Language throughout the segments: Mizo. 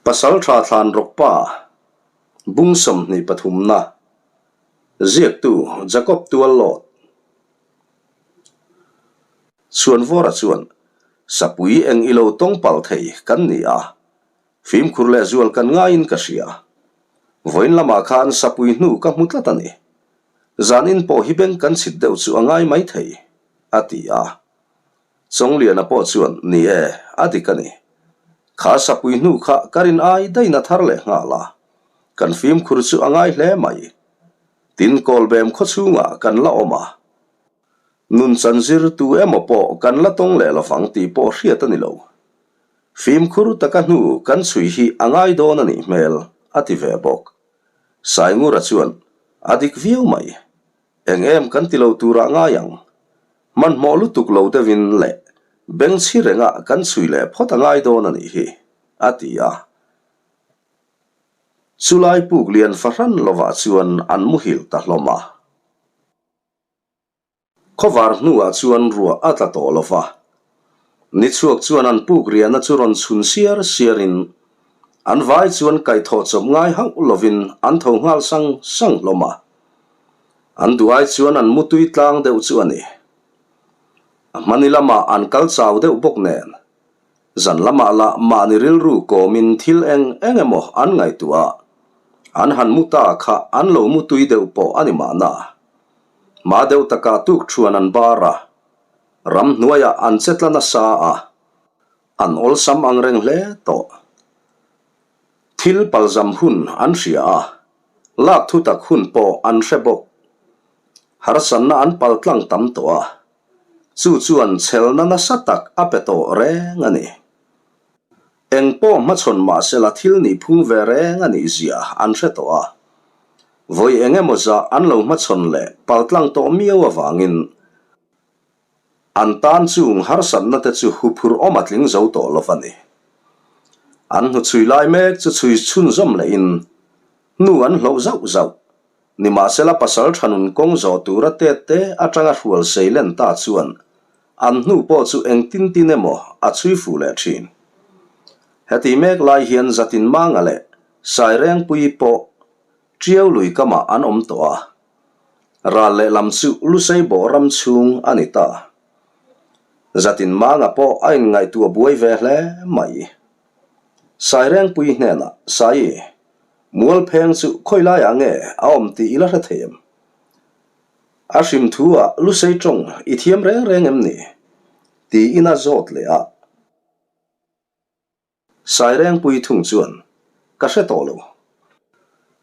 Pasalṭha Thlanrawkpa bung 23 na ziaktu Jacob Tuallawt Chhuanvawra chuan Sapui eng ilo tawng palh thei kan ni a, Fimkhur leh zual kan ngaiin ka hria. Vawiin lamah khan sapui hnu ka hmu tlat a ni. Zanin pawh hi beng kan chhit deuh chu a ngai mai thei, a ti a. Chawngliana pawh chuan, Ni e, a dik a ni. Kha sapui hnu kha ka rin ai daih na thar leh nghal a. Kan fimkhur chu a ngai hle mai. Tin, Kawlbem khawchhungah kan la awm a. Nun chanzir tu emaw pawh kan la tawng leh lovang tih pawh hriat a ni lo. Fimkhur taka hnu kan chhui hi a ngai dawn a nih hmel, a ti ve bawk. Saingura chuan, A dik viau mai. Eng em kan ti lo turah ngai ang. Hmanhmawh lutuk lo deuhin leh bengchhi rengah kan chhui leh phawt a ngai dawn a nih hi, a ti a. Chulai puk lian fahran lovah chuan an muhil ta hlawm a. Khawvar hnuah chuan ruah a tla tawh lo va. Ni chhuak chuan an puk riahna chu rawn chhun siar siarin an vai chuan kaihthawh chawp ngai hauh lovin an tho nghal sang sang hlawm a. An duh ai chuan an mutui tlang deuh chu a ni. A hmani lamah an kal chau deuh bawk nen Zan lamah lah mahni rilru kawmin thil eng eng emaw an ngaihtuah a, an han mu ta kha an lo mu tui deuh pawh a ni mahna. Hma deuh takah tuk thuan an bar a, ramhnuaiah an che tla nasa a, an awlsam ang reng hle tawh. Thil palzam hun an hria a, lak thutak hun pawh an hre bawk. Harsanna an paltlang tam tawh a, Chu chuan chhelna nasa tak a pe tawh reng a ni. Eng pawh hmachhawn mahsela thil nih phung ve reng a nih zia an hre tawh a. Vawi eng emaw zah an lo hmachhawn leh paltlang tawh miau avangin an tan chung harsatna te chu huphurh awm a tling zo tawh lo va ni. An hnuchhui lai mek chu chhui chhunzawm lehin hnu an hloh zauh zauh. Nimahsela pasal tha nun kawng zawh tura tet te atanga hrual sei len ta chuan an hnu pawh chu engtin tin emaw a chhui fuh leh thin. Heti mek lai hian Zatin Manga leh Sairengpuii pawh Tiau lui kamah an awm tawh a. Ral lehlam chu Lusei bawh ram chhung a ni ta. Zatin Manga pawh a inngaihtuah buai ve hle mai. Sairengpuii hnenah, Sai, Mualpheng chu khawi laiah nge a awm tih i la hre thei em? A hrim thu ah Lusei tawng i thiam reng reng em ni? tiin a zawt leh a. Sairengpui thung chuan, Ka hre tawh lo.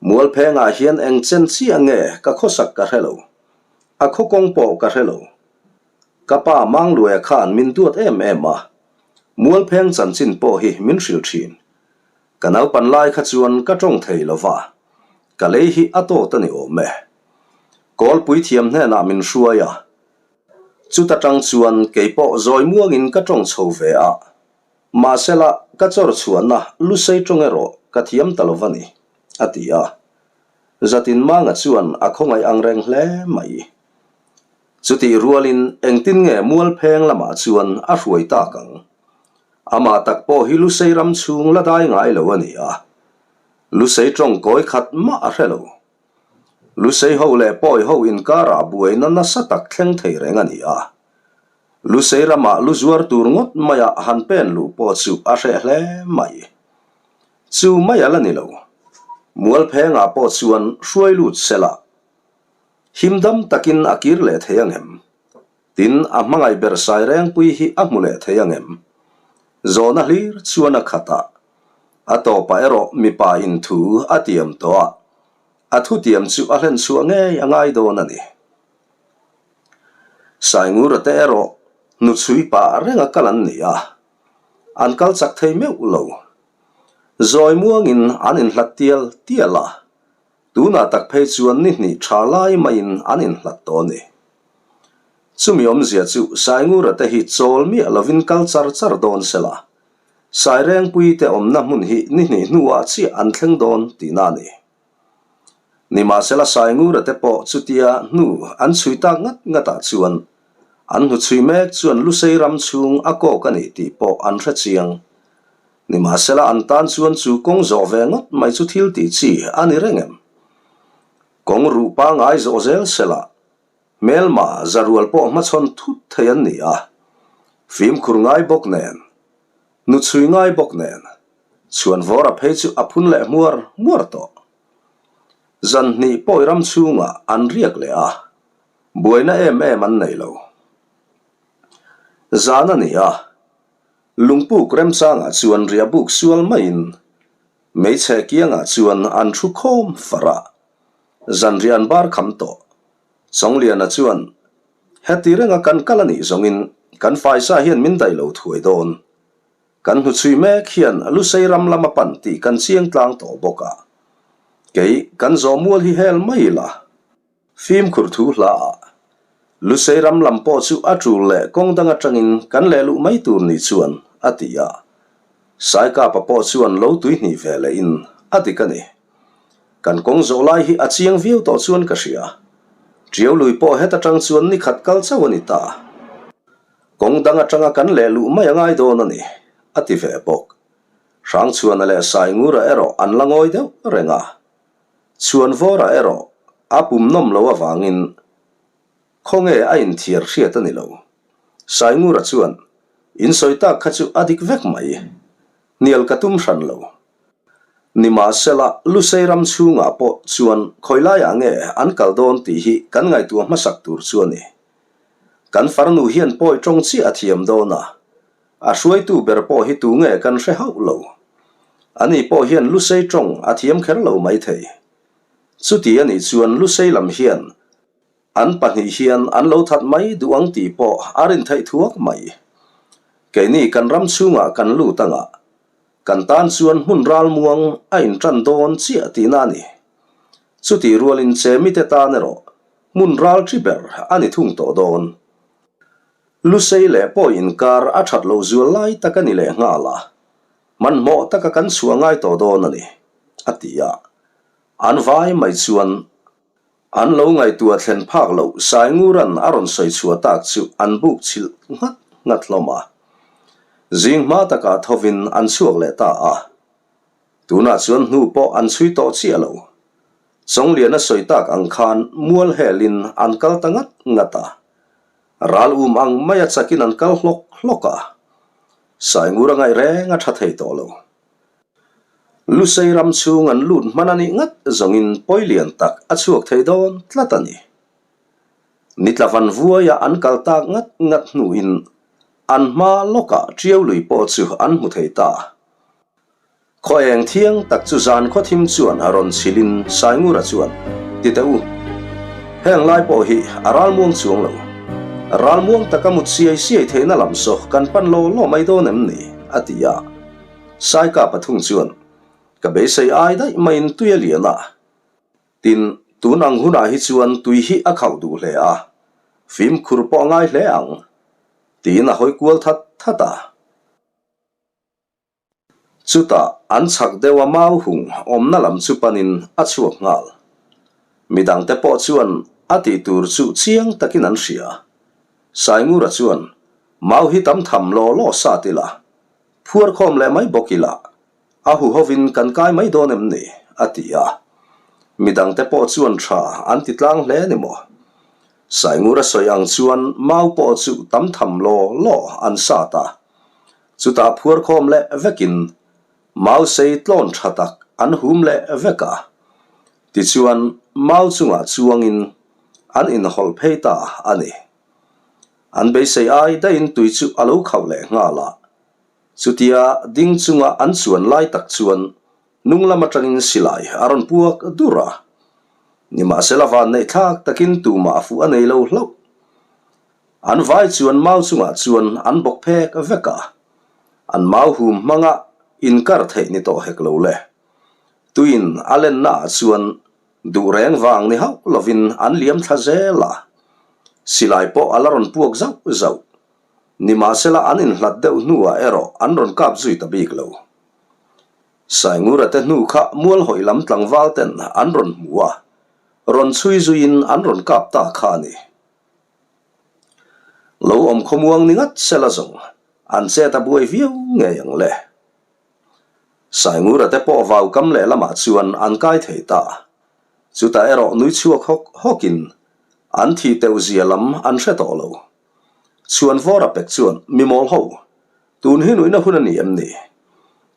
Mualpheng ah hian eng chen chiah nge ka khawsak ka hre lo. A khaw kawng pawh ka hre lo. Ka pa Mangluaia khan min duat em em a. Mualpheng chanchin pawh hi min hrilh thin. Ka naupan lai kha chuan ka tawng thei lo va, ka lei hi a tawt a ni awm e. Kawlpui thiam hnenah min hruai a, chuta tang chuan kei pawh zawi muangin ka tawng chho ve a, mahsela ka chawr chhuahna lusei tawng erawh ka thiam ta lo va ni, a ti a. Zatin Manga chuan a khawngaih ang reng hle mai. Chutih rualin engtin nge Mualpheng lamah chuan a hruai tak ang? Amah tak pawh hi Lusei ram chhung la dai ngai lo a ni a, Lusei tawng kawi khat mah a hre lo. Lusei ho leh Pawi ho inkarah buaina nasa tak thleng thei reng a ni a. Lusei ramah lu zuar tur ngawt maiah han pen luh pawh chu a hreh hle mai. Chu mai a la ni lo. Mualphengah pawh chuan hruai lut sela himdam takin a kir leh thei angem? Tin, a hmangaih ber Sairengpui hi a hmu leh thei ang em? Zawhna hlir chuan a khat a. A tawpah erawh mipa in thu a tiam tawh a, a thutiam chu a hlen chhuah ngei a ngai dawn a ni. Saingura te erawh hnuchhui pah renga kal an ni a, an kal chak thei meuh lo. Zawi muangin an inhlat tial tial a, Tunah tak phei chuan ni hnih tha lai maiin an inhlat tawh a ni. Chumi awmzia chu Saingura te hi chawl miah lovin kal char char dawn sela, Sairengpui te awmna hmun hi ni hnih hnuah chiah an thleng dawn tihna a ni. Nimahsela Saingura te pawh chutia hnu an chhui tak ngat ngatah chuan An hnuchhui mek chuan Lusei ram chhung a kawk a ni tih pawh an hre chiang. Nimahsela an tan chuan chu kawng zawh ve ngawt mai chu thil tih chi a ni reng em? Kawng ruh pangai zawh zel sela hmelma zarual pawh hmachhawn thut thei an ni a, fimkhur ngai bawk nen, hnuchhui ngai bawk nen, chhuanvawra phei chu a phun leh hmuar hmuar tawh. Zan hnih pawi ram chhungah an riak leh a, buaina em em an nei lo. Zan a ni a, lungpuk remchangah chuan riahbuk sual maiin hmeichhe kiangah chuan an thu khawm far a, zanriah an bar kham tawh. Chawngliana chuan, Heti renga kan kal a nih zawngin kan faisa hian min daih lo thuai dawn. Kan hnuchhui mek hian Lusei ram lam a pan tih kan chiang tlang tawh bawk a. Kei kan zawh mual hi hel mai ila. Fimkhur thu hla ah Lusei ram lam pawh chu a tul leh kawng dang atangin kan leh luh mai tur ni chuan a ti a. Saikapa pawh chuan lo tui hnih ve leh in a dik a ni. Kan kawng zawh lai hi a chiang viau tawh chuan ka hria. Tiau lui pawh het atang chuan ni khat kal chauh a ni ta. Kawng dang atanga kan leh luh mai a ngai dawn a ni, a ti ve bawk. Hrangchhuana leh Saingura erawh an la ngawi deuh reng a. Chhuanvawra erawh a pum nawm lo avangin khawnge a inthiar hriat a ni lo. Saingura chuan, In sawi tak kha chu a dik vek mai. Hnial ka tum hran lo. Nimahsela, Lusei ram chhungah pawh chuan khawi laiah nge an kal dawn tih hi kan ngaihtuah hmasak tur chu a ni. Kan farnu hian pawi tawng chiah a thiam dawn a, a hruaitu ber pawh hi tu nge kan hre hauh lo. Ani pawh hian Lusei tawng a thiam kher lo maithei. Chuti a nih chuan Lusei lam hian an pahnih hian an lo that mai duh ang tih pawh a rin theih thuak mai. Keini kan ram chhungah kan lut anga kan tan chuan hmun ralmuang a intan dawn chiah tihna a ni. Chutih rualin chemite tan erawh hmun ral thi ber a ni thung tawh dawn. Lusei leh pawi inkar a that loh zual lai tak a ni leh nghal a, hmanhmawh taka kan chhuah ngai tawh dawn a ni, a ti a. An vai mai chuan an lo ngaihtuah thlen phak loh Saingura'n a rawn sawi chhuah tak chu an buk chhilh nghat nghat hlawm a. Zing hma takah thovin an chhuak leh ta a. Tunah chuan hnu pawh an chhui tawh chiah lo. Chawngliana sawi tak ang khan mual helin an kal ta ngat ngat a. Ral um ang maia chakin an kal hlawk hlawk a. Saingur a ngaih reng a tha thei tawh lo. Lusei ram chhung an lut hman a nih ngat zawngin pawi lian tak a chhuak thei dawn tlat a ni. Nitla van vuaia an kal tak ngat ngat hnuin an hma lawkah Tiau lui pawh chu an hmu thei ta. Khaw eng thiang tak chu zan khaw thim chuan a rawn chhilhin Saingura chuan, Ti teh u, heng lai pawh hi a ralmuang chuang lo. Ralmuang taka mut siai siai theihna lam saw kan pan law law mai dawn em ni? a ti a. Saika pathung chuan, Ka beisei ai daih maiin tui a lian a. Tin, tun ang hunah hi chuan tui hi a khauh duh hle a, fimkhur pawh a ngai hle ang, tiin a hawi kual that that a. Chutah an chhak deuh a mau hung awmna lam chu panin a chhuak nghal. Midangte pawh chuan a tih tur chu chiang takin an hria. Saingura chuan, Mau hi tam tham law law sat ila, phuar khawm leh mai bawk ila, a huhovin kan kai mai dawn em ni? a ti a. Midangte pawh chuan tha an ti tlang hle ni maw? Saingura sawi ang chuan mau pawh chu tam tham law law an sat a. Chutah phuar khawm leh vekin mau sei tlawn tha tak an hum leh vek a. Tichuan mau chungah chuangin an inhawlh phei ta a ni. An beisei ai daihin tui chu a lo khauh leh nghal a. Chutia ding chunga an chuan lai tak chuan hnung lam atangin silai a rawn puak dur a. Nimahsela vanneih thlak takin tumah a fuh a nei lo hlauh. An vai chuan mau chungah chuan an bawk phek vek a, an mau hum hmanga inkar theih ni tawh hek lo le. Tuin a lenna ah chuan duh reng vang ni hauh lovin an liam thla zel a, silai pawh a la rawn puak zauh zauh. Nimahsela an inhlat deuh hnuah erawh an rawn kap zui ta bik lo. Saingura te hnu kha mualhawih lam tlangval ten an rawn hmu a, rawn chhui zuiin an rawn kap ta kha a ni. Lo awm khawmuang ni ngat sela zawng an chet a buai viau ngei ang le. Saingura te pawh vau kam leh lamah chuan an kai thei ta. Chutah erawh nui chhuak hawk hawkin an thih teuh zia lam an hre tawh lo. Chhuan vawr a pek chuan mi mawl ho, tun hi nuihna hun a ni em ni?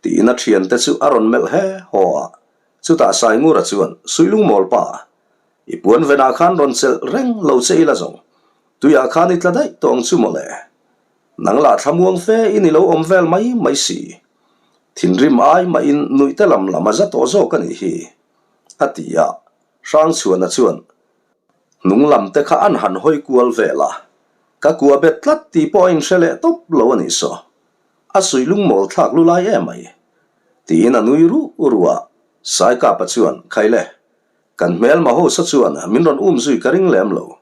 Tiin a thiante chu a rawn melh he haw a. Chutah Saingura chuan Suilung mawl pa, i puan venah khan rawn chelh reng lo che ila zawng, tuiah khan i tla daih tawh ang chu mawle. Nang lah thlamuang fe in i lo awm vel mai mai si. Thinrim ai mahin nuih te lam lam a za tawh zawk a nih hi, a ti a. Hrangchhuana chuan, Hnung lam te kha an han hawi kual vel a, ka kua bet tlat tih pawh a inhre leh tawp lo a nih saw. A suih lungmawl thlak lu lai em mai. Tiin a nui ruh ruh a. Saikapa chuan, Khaile, kan hmelma ho saw chuan min rawn um zui ka ring lem lo.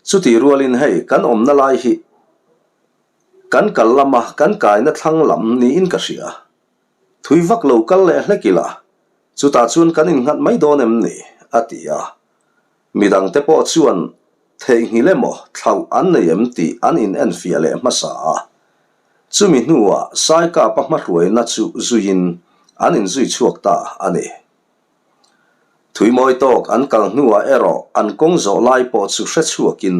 Chutih rualin hei kan awmna lai hi kan kal lama kan kaina thlang lam niin ka hria. Thui vak lo kal leh hlek ila, chutah chuan kan innghat mai dawn em ni? a ti a. Midangte pawh chuan theihnghilh emaw thlauh an nei em tih an inenfiah leh hmasa a. Chumi hnuah Saikapa hmahruaina chu zuiin an inzui chhuak ta a ni. Thuimawi tawk an kal hnuah erawh an kawng zawh lai pawh chu hre chhuakin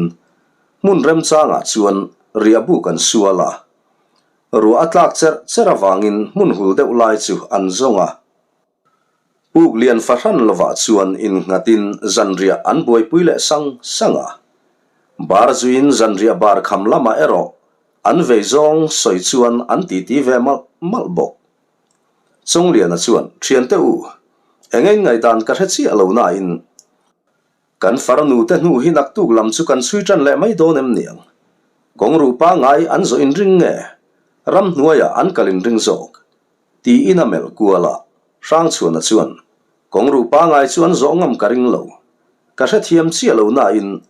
hmun remchangah chuan riahbuk an sual a. Ruah a tlak cherh cherh avangin hmun hul deuh lai chu an zawng a. Puk lian fahran lovah chuan innghatin zanriah an buaipui leh sang sang a. Bar zuiin zanriah bar kham lamah erawh an vei zawng sawi chuan an titi ve malh malh bawk. Chawngliana chuan, Thiante u, eng eng ngaihdan ka hre chiah lo nain, kan farnu te hnu hi naktuk lam chu kan chhui tan leh mai dawn em niang? Kawng ruh pangngai an zawh inring nge, ramhnuaiah an kal inring zawk? tiin a melh kual a. Hrangchhuana chuan, Kawng ruh pangngai chu an zawh ngam ka ring lo. Ka hrethiam chiah lo nain,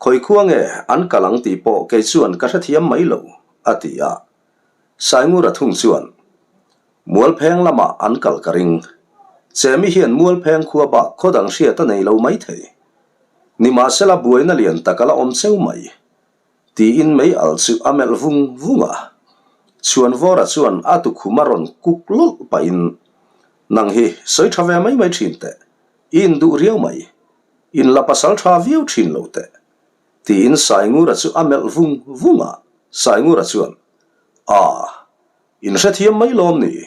khawi khua nge an kal ang tih pawh kei chuan ka hrethiam mai lo, a ti a. Saingura thung chuan, Mualpheng lamah an kal ka ring. Chemi hian Mualpheng khua bak khaw dang hriat a nei lo mai thei. Nimahsela buaina lian tak a la awm cheu mai. Tiin mei al chu a melh vung vung a. Chhuanvawra chuan a tukhum a rawn kuk lawlh pahin, Nang hi sawi tha ve mai mai thin teh. I induh riau mai. In la pasal tha viau thin lo teh. Tiin Saingura chu a melh vung vung a, Saingura chuan, Aa, in hrethiam mai lawm ni?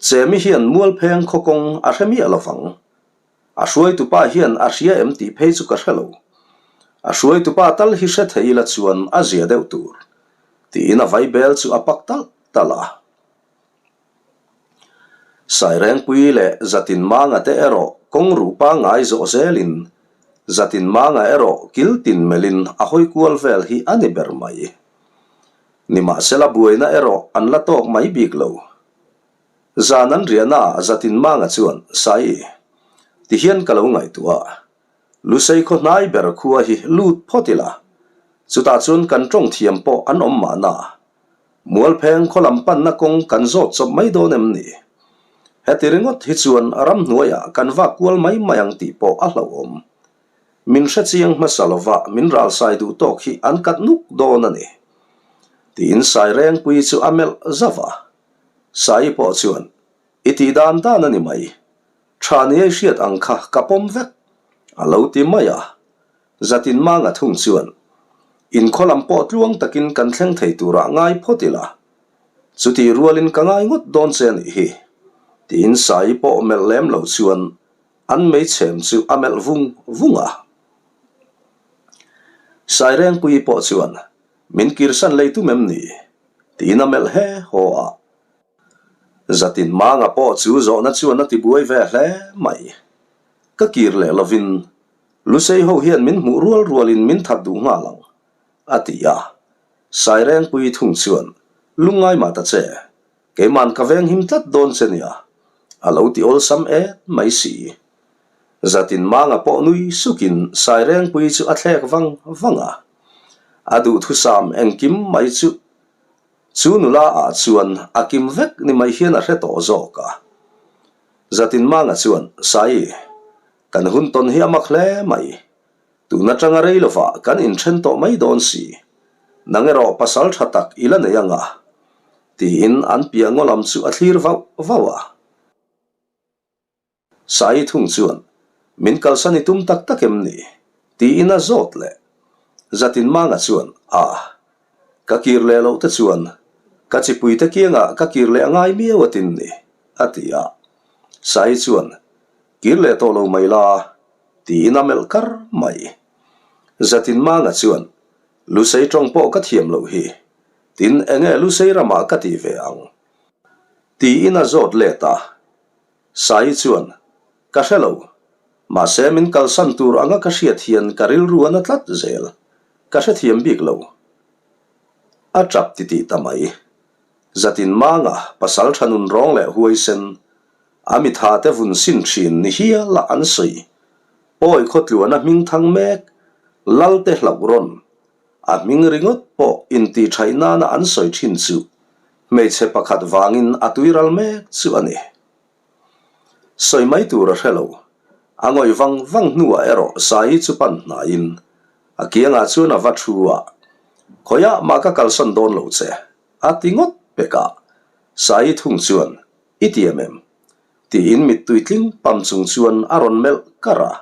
Chemi hian Mualpheng khaw kawng a hre miah lovang. A hruaitupa hian a hria em tih phei chu ka hre lo. A hruaitupa tal hi hre thei ila chuan a zia deuh tur, tiin a vaibel chu a pak talh talh a. Sairengpui leh Zatinmanga te erawh kawng ruh pangngai zawh zelin Zatinmanga erawh kil tin melhin a hawi kual vel hi a ni ber mai. Nimahsela buaina erawh an la tawk mai bik lo. Zan an riahnaah Zatinmanga chuan, Sai, tihian ka lo ngaihtuah. Lusei khaw hnai ber khua hi lut phawt ila, chutah chuan kan tawng thiam pawh an awm mahna. Mualpheng khaw lam panna kawng kan zawt chawp mai dawn em ni? Heti ringawt hi chuan ramhnuaiah kan vak kual mai mai ang tih pawh a hlauhawm. Min hrechiang hmasa lova min ralsai duh tawk hi an kat nuk dawn a ni. Tiin Sairengpuii chu a melh zauh a. Saii pawh chuan, I tih dan dan a ni mai. Tha ni ei hriat ang kha ka pawm vek, a lo ti mai a. Zatin Manga thung chuan, Inkhaw lam pawh tluang takin kan thleng thei turah ngai phawt ila, chutih rualin ka ngai ngawt dawn che a nih hi, tiin Saii pawh melh lem lo chuan an meichhem chu a melh vung vung a. Sairengpuii pawh chuan, Min kirsan lei tum em ni? tiin a melh he haw a. Zatin Manga pawh chu zawhna chuan a tibuai ve hle mai. Ka kir leh lovin Lusei ho hian min hmuh rual rualin min that duh nghal ang, a ti a. Sairengpuii thung chuan, Lungngai mah ta che, keiman ka veng him tlat dawn che nia, a lo ti awlsam et mai si. Zatin Manga pawh nui sukin Sairengpuii chu a thlek vang vang a. A duhthusam engkim mai chu Chu nula ah chuan a kim vek ni mai hian a hre tawh zawk a. Zatin Manga chuan, Sai, kan hun tawn hi a mak hle mai. Tun atanga rei lovah kan inthen tawh mai dawn si. Nang erawh pasal tha tak i la nei anga, tiin an piah ngaw lam chu a thlir vauh vauh a. Sai thung chuan, Min kalsan i tum tak tak em ni? tiin a zawt leh. Zatinmanga chuan, A, ka kir leh loh te chuan ka chipuite kiangah ka kir leh a ngai miau a tin ni, a ti a. Sai chuan, Kir leh tawh lo mai la, tiin a melh kar mai. Zatinmanga chuan, Lusei tawng pawh ka thiam loh hi, tin enge Lusei ramah ka ti ve ang? Tiin a zawt let a. Sai chuan, Ka hre lo. Mahse min kalsan tur anga ka hriat hian ka rilru a na tlat zel. Ka hrethiam bik lo. A tap titih ta mai. Zatin manga pasal tha nun rawng leh huaisen, a mitha te vun sin thin ni hiala an sawi. Pawi khawtluana hming thang mek, Lalte hlauh rawn, a hming ringawt pawh intihṭhaih nana an sawi thin chu hmeichhe pakhat vangin a tuiral mek chu a ni. Sawi mai tur a hre lo. A ngawih vang vang hnuah erawh Saii chu pan hnaiin a kiangah chuan a va thu a, Khawiah mah ka kalsan dawn lo che, a ti ngawt pek a. Saii thung chuan, I ti em em? tiin mittui tling pam chung chuan a rawn melh kar a.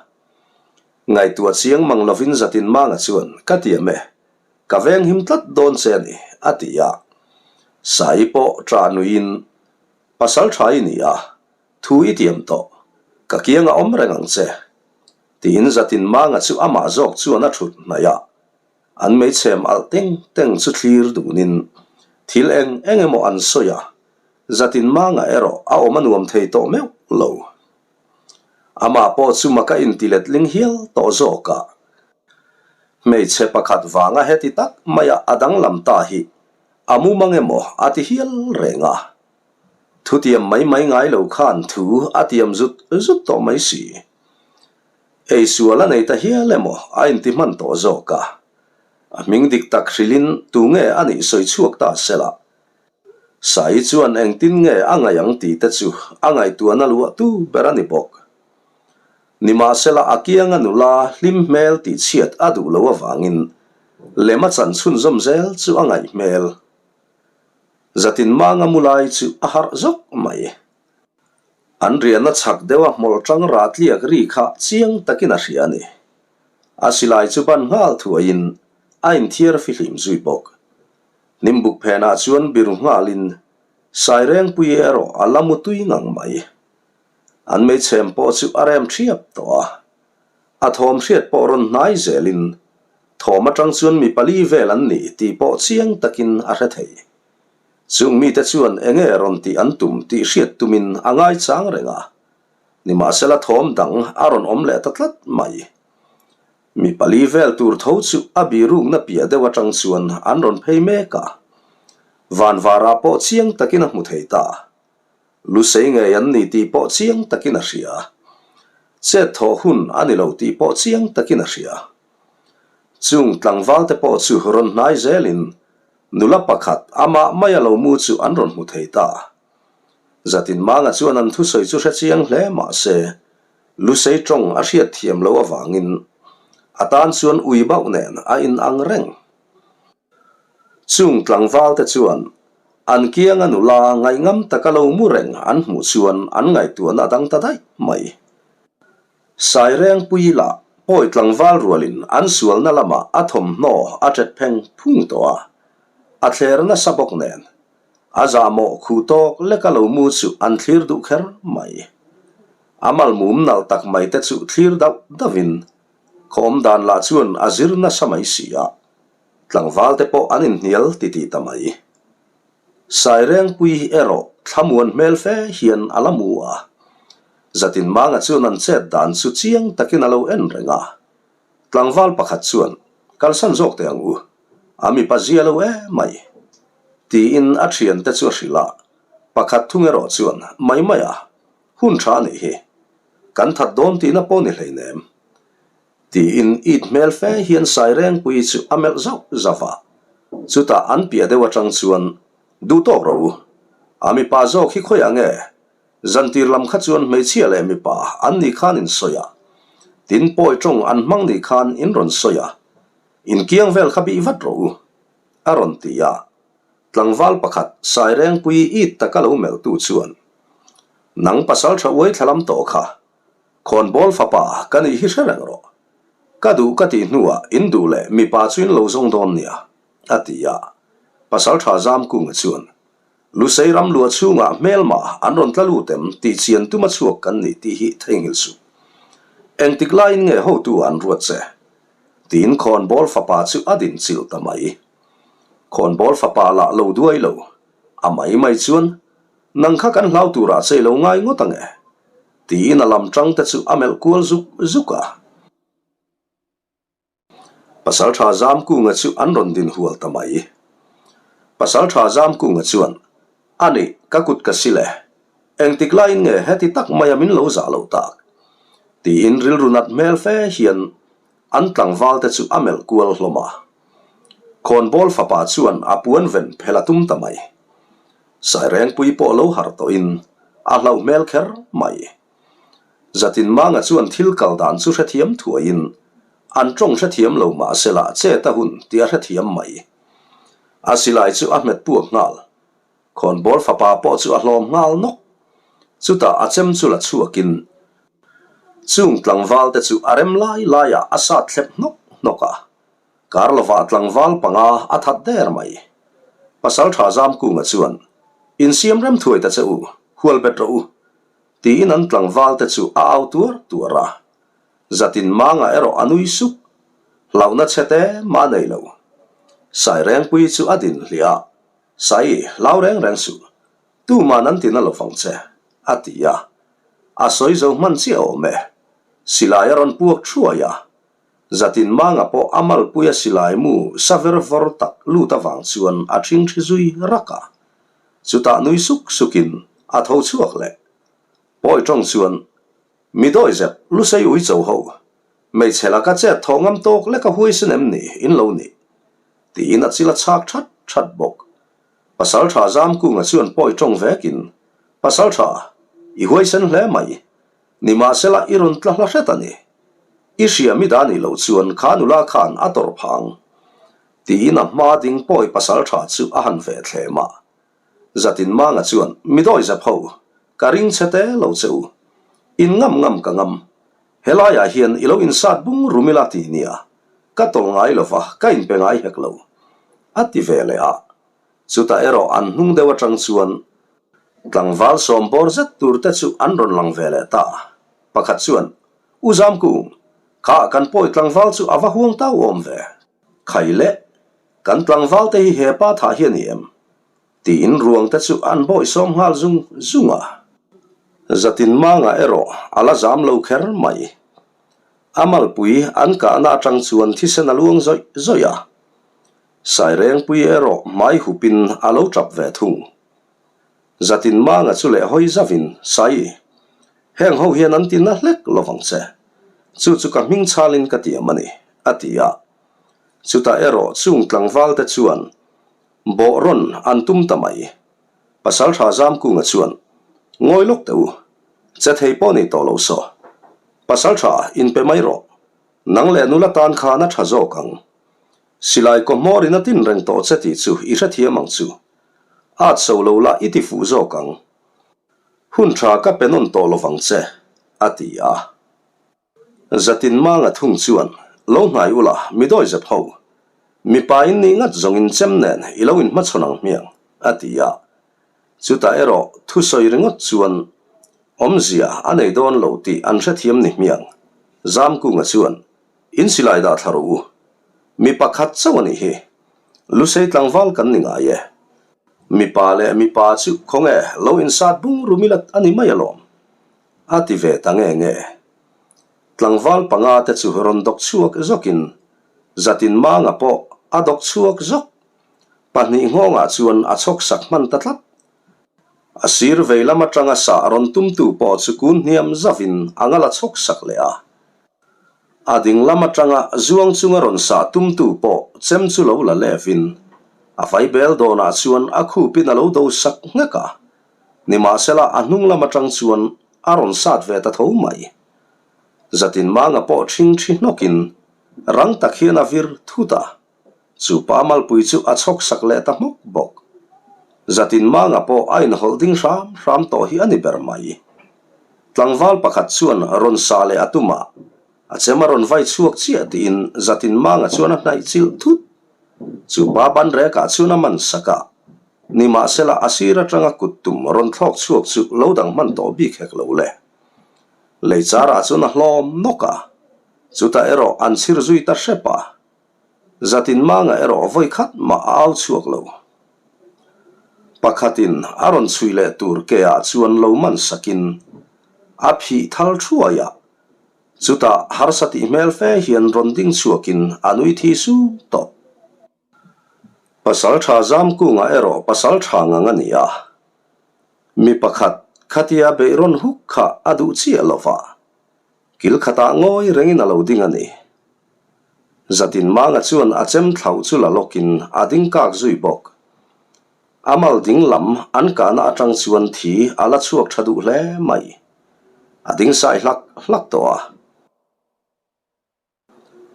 Ngaihtuah chiang mang lovin Zatin Manga chuan, Ka ti em e, ka venghim tlat dawn che a ni, a ti a. Saii pawh ṭah nuiin, Pasal ṭha i ni a, thu i tiam tawh, ka kiang a awm reng ang che, tiin Zatin Manga chu amah zawk chuan a ṭhut hnaih a. An meichhem alh teng teng chu thlir dunin thil eng eng emaw an sawi a, Zatin Manga erawh a awm a nuam thei tawh meuh lo. Amah pawh chu maka inti letling hial tawh zawk a. Hmeichhe pakhat vanga heti tak maia a danglam ta hi a mumang emaw a ti hial reng a. Thutiam mai mai ngai lo khan thu a tiam zut zut tawh mai si. Eisual a nei ta hial emaw a inti hman tawh zawk a. A hming dik tak hrilhin tu nge a nih sawi chhuak ta sela. Sai chuan engtin nge a ngaih ang tih te chu a ngaihtuahna luahtu ber a ni bawk. Nimahsela a kianga nula hlim hmel tih chhiat a duh loh avangin lem a chan chhunzawm zel chu a ngaih hmel. Zatin manga mu lai chu a harh zawk mai. An riahna chhak deuha hmawlh tang rah tliak ri kha chiang takin a hria a ni. A silai chu ban nghal thuaiin a inthiar fihlim zui bawk. Hnimbuk phenah chuan biru nghalin Sairengpui erawh a la mu tui ngang mai. An meichhem pawh chu a rem thiap tawh a. A thawm hriat pawh rawn hnai zelin thawm atang chuan mi pali vel an ni tih pawh chiang takin a hre thei. Chung mite chuan eng nge rawn tih an tum tih hriat tumin a ngaichang reng a. Nimahsela thawm dang a rawn awm leh ta tlat mai. Mi pali vel tur tho chu a birukna piah deuh atang chuan an rawn phei mek a. Vanvarah pawh chiang takin a hmu thei ta. Lusei ngei an ni tih pawh chiang takin a hria. Chet thawh hun a ni lo tih pawh chiang takin a hria. Chung tlangval te pawh chu rawn hnai zelin nula pakhat amah maia lo mu chu an rawn hmu thei ta. Zatinmanga chuan an thusawi chu hre chiang hle mah se, Lusei tawng a hriat thiam loh avangin a tan chuan ui bauh nen a inang reng. Chung tlangval te chuan an kianga nula ngaihngam taka lo mu reng an hmuh chuan an ngaihtuahna a dang ta daih mai. Sairengpui lah pawi tlangval rualin an sualna lamah a thawmhnaw a ṭet pheng phung tawh a, a thler nasa bawk nen a zahmawh khu tawk leka lo mu chu an thlir duh kher mai. A malmum nalh tak mai te chu thlir dauh dauhin khawm dan lah chuan a zir nasa mai si a, tlangval te pawh an inhnial titih ta mai. Sairengpui erawh thlamuan hmel fe hian a la mu a, Zatinmanga chuan an chet dan chu chiang takin a lo en reng a. Tlangval pakhat chuan, Kalsan zawk teh ang u, a mipa zia lo e mai, tiin a thiante chu a hrilh a. Pakhat thung erawh chuan, Mai mai a, hun tha a nih hi. Kan that dawn tihna pawh ni hleinem. Tiin it hmel fe hian Sairengpui chu a melh zauh zauh a. Chutah an piah deuh atang chuan, Duh tawk rawh u. A mipa zawk hi khawiah nge? Zantir lam kha chuan hmeichhia leh mipa an nih khan in sawi a. Tin pawi tawng an hmang nih khan in rawn sawi a. Inkiang vel kha bih vat rawh u. A rawn ti a. Tlangval pakhat Sairengpui it taka lo melhtu chuan, Nang pasal tha uai thlalam tawh kha, khawnbawl fapa ka nih hi hre reng rawh. Ka duh ka tih hnuah in duh leh mipa chu in lo zawng dawn nia, a ti a. Pasal tha Zamkunga chuan, Lusei ram luah chhungah hmelma an rawn tla lut em tih chian tuma chhuak kan ni tih hi theihnghilh suh. Engtik laiin nge hotu an ruat che? Tiin khawnbawl fapa chu a din chilh ta mai. Khawnbawl fapa lah lo duai lo. A mai mai chuan, Nang kha kan hlau turah che i lo ngai ngawt ang e. Tiin a lam tang te chu a melh kual zuk zuk a. Pasalṭha Zamkunga chu an rawn din hual ta mai. Pasalṭha Zamkunga chuan, A nih, ka kut ka sil e. Engtik laiin nge heti tak maia min lo zah loh tak? Tiin rilru nat hmel fe hian an tlangval te chu a melh kual hlawm a. Khawnbawl fapa chuan a puan ven phel a tum ta mai. Sairengpui pawh lo harh tawhin a hlauh hmel kher mai. Zatinmanga chuan thil kal dan chu hrethiam thuaiin an tawng hrethiam lo mah sela chet a hun tih a hrethiam mai. A silai chu a hmet puak nghal. Khawnbawl fapa pawh chu a hlawm nghal nawk. Chutah a chem chu la chhuakin chung tlangval te chu a rem lai laiah a sat thlep hnawk hnawk a. Kar lovah tlangval panga a that der mai. Pasaltha Zamkunga chuan, Insiam rem thuai ta che u, hual bet rawh u. Tiin an tlangval te chu a au tuar tuar a. Zatin manga erawh a nui suk. Hlauhna chhe te mah a nei lo. Sairengpui chu a din hliah a, Sai, hlau reng reng suh. Tuman an tina lovang che, a ti a. A sawi zo hman chiah awm e. Silai a rawn puak thuai a. Zatin manga pawh a malpui a silai mu sa ver vawr tak lut avang chuan a ṭhingṭhi zui rak a. Chutah nui suk sukin a tho chhuak leh. Pawi tawng chuan, Mi dawizep, lusei ui cho ho, hmeichhe laka chet thaw ngam tawk lek a huaisen em ni in lo nih? Tiin a chil a chhak that that bawk. Pasaltha Zamkunga chuan pawi tawng vekin, Pasaltha, i huaisen hle mai. Nimahsela i rawn tla hla hret a ni. I hria mi dah nih loh chuan kha nula khan a tawrh phah ang. Tiin a hma ding pawi pasaltha chu a han ve thlem a. Zatinmanga chuan, Mi dawizep ho, ka ring che te lo che u. In ngam ngam ka ngam. Helaiah hian i lo insat bung rum ila ti nia. Ka tawlh ngai lova, ka inpe ngai hek lo. A ti ve leh a. Chutah erawh an hnung deuh atang chuan tlangval sawmbawr zet tur te chu an rawn lang ve leh ta. Pakhat chuan, U Zamkung, kha kan pawi tlangval chu a va huang tau awm ve. Khai le, kan tlangval te hi he pa thah hi a ni em? Tiin ruang te chu an bawihsawm nghal zung zung a. Zatinmanga erawh a la zam lo kher mai. A malpui an kahna atang chuan thisen a luang zawih zawih a. Sairengpui erawh hmai hupin a lo tap ve thung. Zatinmanga chu leh hawi zavin, Sai, heng ho hian an ti na hlek lovang che. Chu chu ka hming chhalin ka tiam a ni, a ti a. Chutah erawh chung tlangvalte chuan bawh rawn an tum ta mai. Pasaltha Zamkunga chuan, Ngawi lawk teh u, che thei pawh ni tawh lo saw. Pasaltha, inpe mai rawh. Nang leh nula tan khan a tha zawk ang. Silai kaw hmawrin a tin reng tawh che tih chu i hrethiam ang chu. At so lo la i ti fuh zawk ang. Hun tha ka pe nawn tawh lovang che, a ti a. Zatin manga thung chuan, Lo hnai ula, mi dawi zep ho. Mipa in nih ngat zawngin chem nen i lo inhmachhawn ang hmiang, a ti a. Chutah erawh thusawi ringawt chuan awmzia a nei dawn lo tih an hrethiam ni hmiang. Zamkunga chuan, In silai dah thla rawh u. Mi pakhat chauh a nih hi. Lusei tlangval kan ni ngai e. Mipa leh mipa chu khawnge lo insat bung rum ila a ni mai alawm. A ti ve ta nge nge. Tlangval panga te chu rawn dawk chhuak zawkin Zatin Manga pawh a dawk chhuak zawk. Pahnih nghawngah chuan a chhawk sak hman ta tlat. A sir vei lam atanga sah rawn tumtu pawh chu kun hniam zavin a ngal a chhawk sak leh a. A ding lam atanga zuang chunga rawn sah tumtu pawh chem chu lo la levin a vaibel dawnah chuan a khupin a lo do sak nghek a. Nimahsela a hnung lam atang chuan a rawn sat ve ta tho mai. Zatin manga pawh ṭhing ṭhi hnawkin rang tak hian a vir thut a. Chu pa malpui chu a chhawk sak leh ta hmawk bawk. Zatin Manga pawh a inhawlh ding hram hram tawh hi a ni ber mai. Tlangval pakhat chuan rawn sa leh a tum a, a chem a rawn vai chhuak chiah tiin Zatin Manga chuan a hnaih chilh thut. Chu pa ban rekah chuan a man sak a, nimahsela a sir atanga kut tum rawn thlawk chhuak chu lo dang hman tawh bik hek lo le. Lei charah chuan a hlawm nawk a, chutah erawh an chhir zui ta hrep a. Zatin Manga erawh vawi khat mah a au chhuak lo. Pakhatin a rawn chhui leh tur ke ah chuan lo man sakin a phih thal thuai a, chutah harsa tih hmel fe hian rawn ding chhuakin a nui thi sung tawh. Pasal tha Zamkunga erawh pasal tha ngang a ni a, mi pakhat khatia beih rawn huk kha a duh chiah lo va, kil khatah ngawi rengin a lo ding a ni. Zatin Manga chuan a chem thlauh chu la lawkin a ding kak zui bawk. A mal ding lam an kahna atang chuan thi a la chhuak tha duh hle mai. A ding sai hlak hlak tawh a.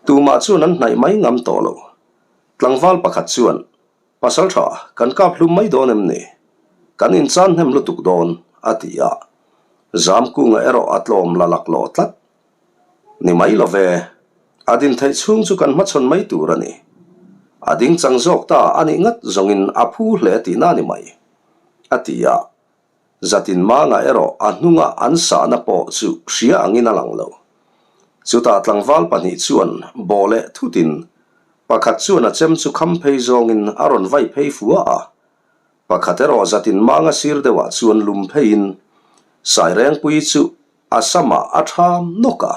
Tumah chuan an hnaih mai ngam tawh lo. Tlangval pakhat chuan, Pasal tha, kan kap hlum mai dawn em ni? Kan inchan hnem lutuk dawn, a ti a. Zamkunga erawh a tlawm la laklawh tlat. Ni mai lo ve, a din theih chhung chu kan hmachhawn mai tur a ni. A ding chang zawk ta a nih ngat zawngin a phu hle tihna a ni mai, a ti a. Zatin Manga erawh a hnunga an sahna pawh chu hria angin a lang lo. Chutah tlangval pahnih chuan bawh leh thutin pakhat chuan a chem chu kham phei zawngin a rawn vai phei fua a, pakhat erawh Zatin Manga sir deuhah chuan lum pheiin Sairengpuii chu a samah a tham nawk a.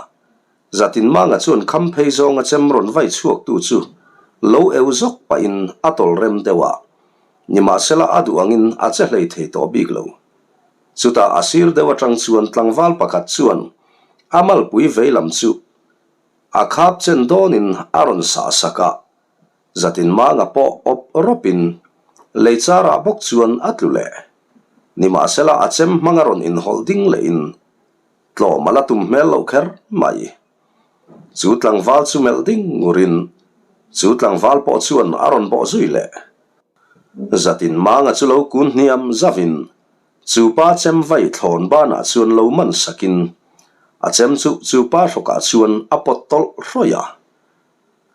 Zatin Manga chuan kham phei zawnga chem rawn vai chhuaktu chu lo eu zawk pahin a tawl rem deuh a, nimahsela a duh angin a che hlei thei tawh bik lo. Chutah a sir deuh atang chuan tlangval pakhat chuan a malpui vei lam chu a khap chen dawnin a rawn sah sak a, Zatin Manga pawh awp rawpin lei charah bawk chuan a tlu leh. Nimahsela a chem hmanga rawn inhawlh ding lehin Tlawm a la tum hmel loh kher mai. Chu tlangval chu melh ding ngurin chu tlangval pawh chuan a rawn bawh zui leh. Zatin Manga chu lo kun hniam zavin chu pa chem vai thlawn banah chuan lo man sakin a chem chu chu pa hrawkah chuan a pawt tawlh hrawih a.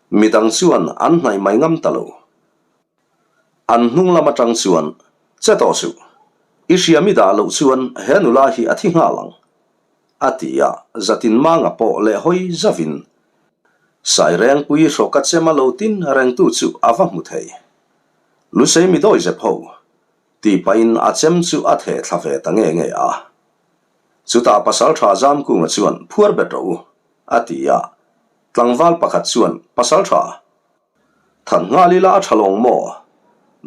Midang chuan an hnaih mai ngam ta lo. An hnung lam atang chuan, Che tawh suh, i hriam i dah loh chuan he nula hi a thi nghal ang, a ti a, Zatin Manga pawh leh hawi zavin Sairengpui hrawka chema lo tin rengtu chu a va hmu thei. Lusei mi dawi zep ho, tih pahin a chem chu a theh thla ve ta nge nge a. Chutah Pasaltha Zamkunga chuan, Phuar bet rawh u, a ti a, tlangval pakhat chuan, Pasaltha, Than nghal ila a tha lawng maw?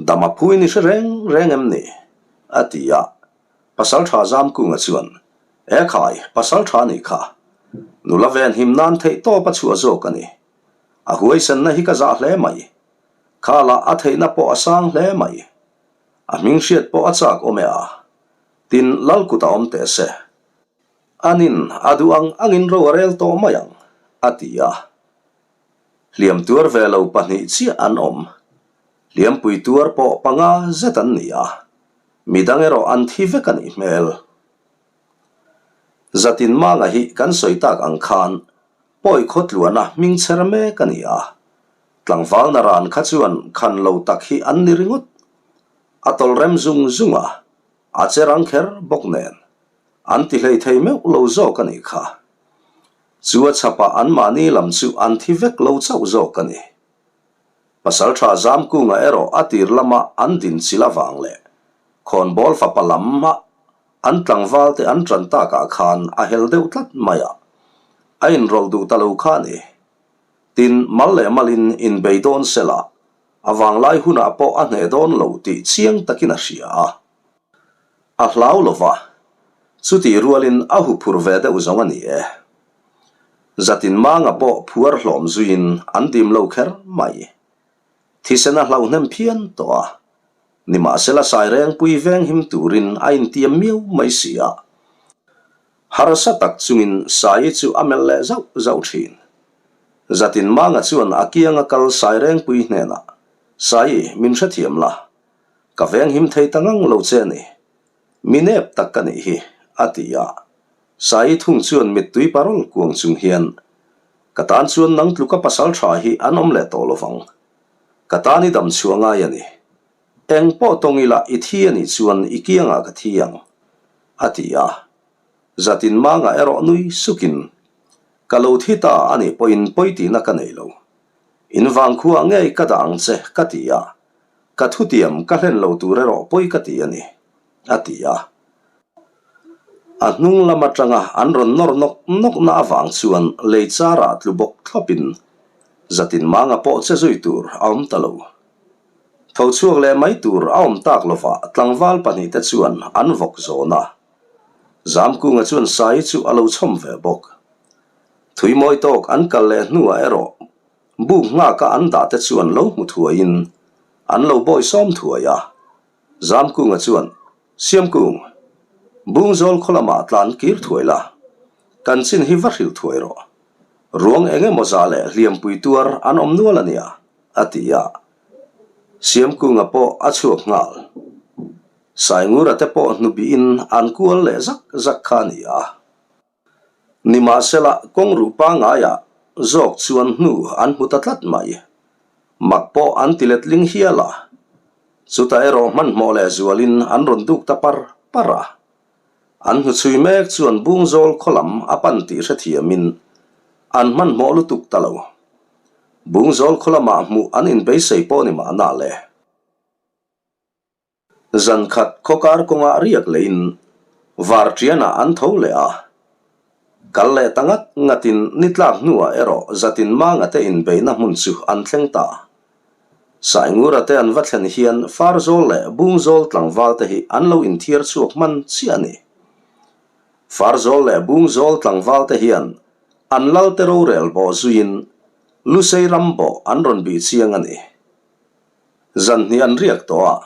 Dam a phuin i hre reng reng em ni? a ti a. Pasal tha Zamkunga chuan, E khai, pasal tha nih kha. Nula ven him nan theih tawp a chhuah zawk a ni. A huaisenna hi ka zah hle mai. Khalah a theihna pawh a sang hle mai. A hming hriat pawh a chak awm e a. Tin, Lal kut a awm teh se. Anin a duh ang angin ro a rel tawh mai ang, a ti a. Hliam tuar ve lo pahnih chiah an awm. Hliampui tuar pawh panga zet an ni a, midang erawh an thi vek a nih hmel. Zatin Manga hi kan sawi tak ang khan pawi khawtluana hming chher mek a ni a, tlangvalna ran kha chuan khan lo tak hi an ni ringawt. A tawlh rem zung zung a, a che rang kher bawk nen an ti hlei thei meuh lo zawk a nih kha. Chu a chhapah anmahni lam chu an thi vek lo chauh zawk a ni. Pasalṭha Zamkunga erawh a tir lama an din chil avang leh khawnbawl fapa lam a an tlangvalte an ṭan takah khan a hel deuh tlat mai a, a inrawlh duh ta lo kha a ni. Tin, mal leh malin inbei dawn sela a vanglai hunah pawh a hneh dawn lo tih chiang takin a hria a. A hlau lo va, chutih rualin a huphur ve deuh zawng a ni e. Zatin Manga pawh phuar hlawm zuiin an dim lo kher mai. Thisen a hlauhnem phian tawh a, nimahsela Sairengpui venghim turin a intiam miau mai si a. Harsa tak chungin Saii chu a melh leh zauh zauh thin. Zatin Manga chuan a kianga kal Sairengpui hnenah. Saii, min hrethiam la. Ka venghim thei ta ngang lo che a ni. Mi nep tak ka nih hi, a ti a. Saii thung chuan mittui parawl kuang chung hian, Ka tan chuan nang tluka pasal tha hi an awm leh tawh lovang. Ka tan i dam chhuah ngai a ni. Eng pawh tawng ila i thi a nih chuan i kiangah ka thi ang, a ti a. Zatin mangah erawh nui sukin, Ka lo thi ta a nih pawhin pawi tihna ka nei lo. In vangkhuaah ngei ka dah ang che, ka ti a. Ka thutiam ka hlen lo tur erawh pawi ka ti a ni, a ti a. A hnung lam atanga an rawn nawr nawk nawkna avang chuan lei charah tlu bawk thlawpin zatin manga pawh che zui tur a awm ta lo. Tho chhuak leh mai tur a awm tak lovah tlangval pahnihte chuan an vawk zawn a. Zamkunga chuan Sai chu a lo chhawm ve bawk. Thui mawi tawk an kal leh hnuah erawh buk nghaka an dahte chuan lo hmu thuaiin an lo bawi sawm thuai a. Zamkunga chuan, Siamkung, Bungzawl khaw lamah tlan kir thuai la, kan chin hi va hrilh thuai rawh. Ruang eng emaw zah leh hliampui tuar an awm nual a nia, a ti a. Siamkunga pawh a chhuak nghal. Saingura te pawh hnubihin an kual leh zak zak kha a ni a. Nimahsela, kawng ruh pangaiah zawk chuan hnu an hmu ta tlat mai. Mak pawh an ti letling hial a. Chutah erawh hmanhmawh leh zualin an rawn duk ta par par a. An hnuchhui mek chuan Bungzawl khaw lam a pan tih hrethiamin an hmanhmawh lutuk ta lo. Bungzawl khaw lamah hmuh an inbeisei pawh ni mahna le. Zan khat khawkar kawngah riak leiin Varṭianah an tho leh a. Kal leh ta ngat ngatin ni tlak hnuah erawh zatin manga te inbeihna hmun chu an thleng ta. Saingura te an va thlen hian Farzawl leh Bungzawl tlangval te hi an lo inthiar chhuak hman chiah a ni. Farzawl leh Bungzawl tlangval te hian an lalte rorel bawh zuiin Lusei ram bawh an rawn bih chiang a ni. Zanhnih an riak tawh a,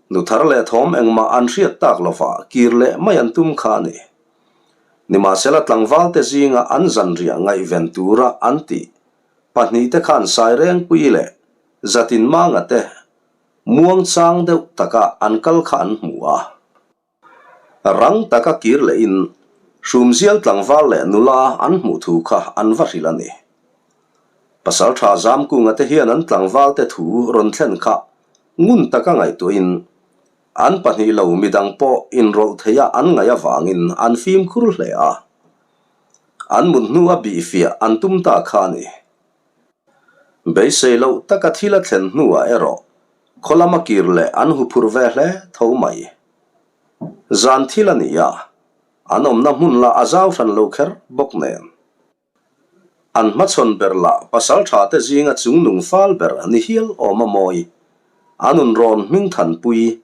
nu thar leh thawm engmah an hriat tak lova kir leh mai an tum kha a ni. Nimahsela tlangvalte zinga an zanriah ngaihven tura an tih pahnihte khan Sairengpui leh Zatinmanga te muangchang deuh taka an kal kha an hmu a. Rang taka kir lehin Hrumzial tlangval leh nula an hmuh thu kha an va hrilh a ni. Pasaltha Zamkunga te hian an tlangvalte thu rawn thlen kha ngun taka ngaihtuahin an pahnih lo midang pawh inrawlh theia an ngaih avangin an fimkhur hle a. An mut hnu a bihfiah an tum ta kha a ni. Beisei loh taka thil a thlen hnuah erawh khaw lama kir leh an huphurh ve hle tho mai. Zan thil a ni a, an awmna hmun lah a zau hran lo kher bawk nen. An hmachhawn ber lah pasal tha te zinga chungnung fal ber ni hial awm a mawi. A nun rawn hming thanpui,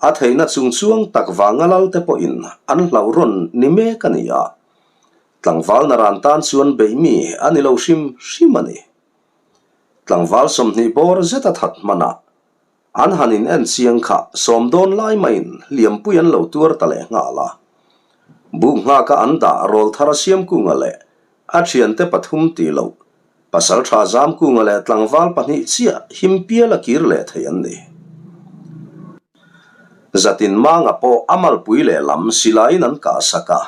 a theihna chungchuang tak vanga lal te pawhin an hlauh rawn ni mek a ni a. Tlangval naran tan chuan beih mi a ni lo hrim hrim a ni. Tlangval 20 bawr zet a that hman a, an han in en chiang kha sawm dawn lai maiin hliampui an lo tuar ta leh nghal a. Buk nghaka an dah Rawlthara Siamkunga leh a thiante pathum tih loh Pasaltha Zamkunga leh tlangval pahnih chiah him pial a kir leh thei an ni. Zatin Manga pawh a malpui lehlam silaiin an kah sak a.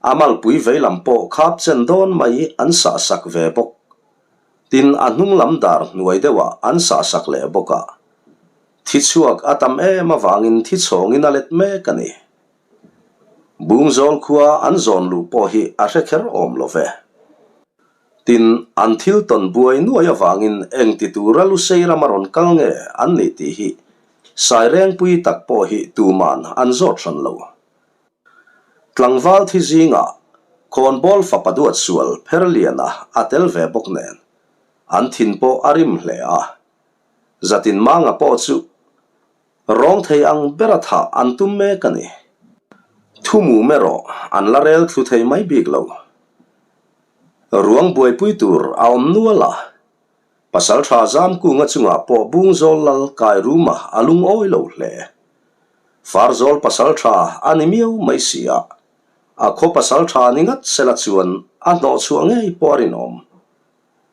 A malpui vei lam pawh khap chen dawn mai an sah sak ve bawk. Tin, a hnung lam dar hnuai deuhah an sah sak leh bawk a. Thi chhuak a tam em avangin thi chhawngin a let mek a ni. Bungzawl khua an zawn luh pawh hi a hre kher awm lo ve. Tin, an thil tawn buai nuai avangin engti tura Lusei rama rawn kal nge an nih tih hi Sairengpui tak pawh hi tuman an zawt hran lo. Tlangval thi zingah khawnbawl fapa duat sual Pherliana a tel ve bawk nen an thin pawh a rim hle a. Zatin Manga pawh chu rawng thei ang bera thah an tum mek a ni. Thu mum erawh an la rel thlu thei mai bik lo. Ruang buaipui tur a awm nual a, Pasaltha Zamkunga chungah pawh Bungzawl lal Kairuma a lungawi lo hle. Farzawl pasaltha a ni miau mai si a, a khaw pasaltha ni ngat sela chuan a hnawhchhuah ngei pawh a rinawm.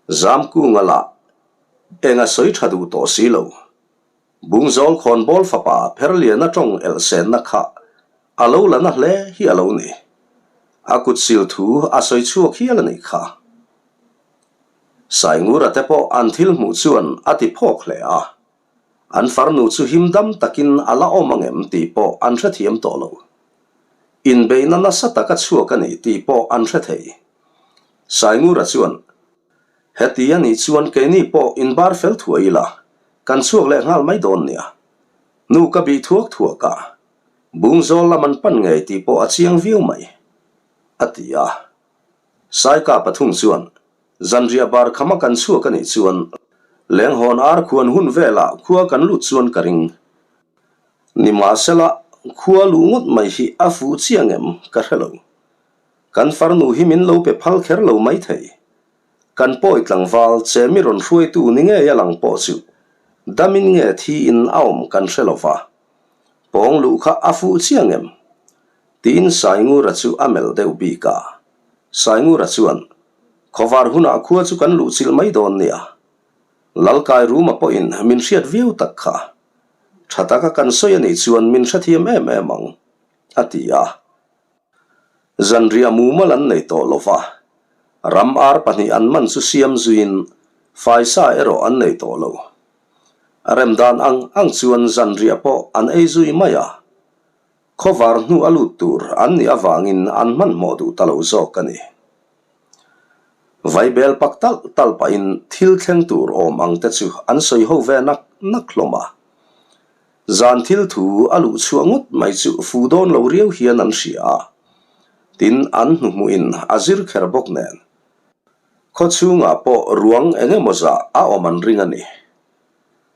Zamkunga lah. Eng a sawi tha duh tawh si lo. Bungzawl khawnbawl fapa Pherliana tawng elhsenna kha a lo la na hle hi a lo ni. A kut sil thu a sawi chhuak hial a nih kha. Saingura te pawh an thil hmuh chuan a ti phawk hle a. An farnu chu him dam takin a la awm angem tih pawh an hrethiam tawh lo. Inbeihna nasa taka chhuak a ni tih pawh an hre thei. Saingura chuan Heti a nih chuan keini pawh inbar fel thuai ila, kan chhuak leh nghal mai dawn nia. Nu ka bih thuak thuak a, Bungzawl lam an pan ngei tih pawh a chiang viau mai, a ti a. Saika pathum chuan, Zanriah bar khama kan chhuak a nih chuan lenghawn ar khuan hun velah khua kan lut chuan ka ring. Nimahsela, khua luh ngawt mai hi a fuh chiang em ka hre lo. Kan farnu hi min lo pe phal kher lo mai thei. Kan pawi tlangval che mi rawn hruaitu ni ngei a lang pawh chu damin nge thiin a awm kan hre lo va. Pawng luh kha a fuh chiang em? Tiin Saingura chu a melh deuh bik a. Saingura chuan, Khawvar hunah khua chu kan luh chilh mai dawn nia. Lalkai Ruma pawhin min hriat viau tak kha. Tha taka kan sawi a nih chuan min hrethiam em em ang, a ti a. Zanriah mumal an nei tawh lo va, ram ar pahnih an man chu siam zuiin faisa erawh an nei tawh lo. A rem dan ang ang chuan zanriah pawh an ei zui mai a, khawvar hnu a lut tur an nih avangin an hmanhmawh duh ta lo zawk a ni. Vaibel pak talh talh pahin thil thleng tur awm ang te chu an sawi ho ve nak nak hlawm a. Zan thil thu a luh chhuah ngawt mai chu fu dawn lo riau hian an hria a, tin an hnuhmuhin a zir kher bawk nen. Khaw chhungah pawh ruang eng emaw zah a awm an ring a ni.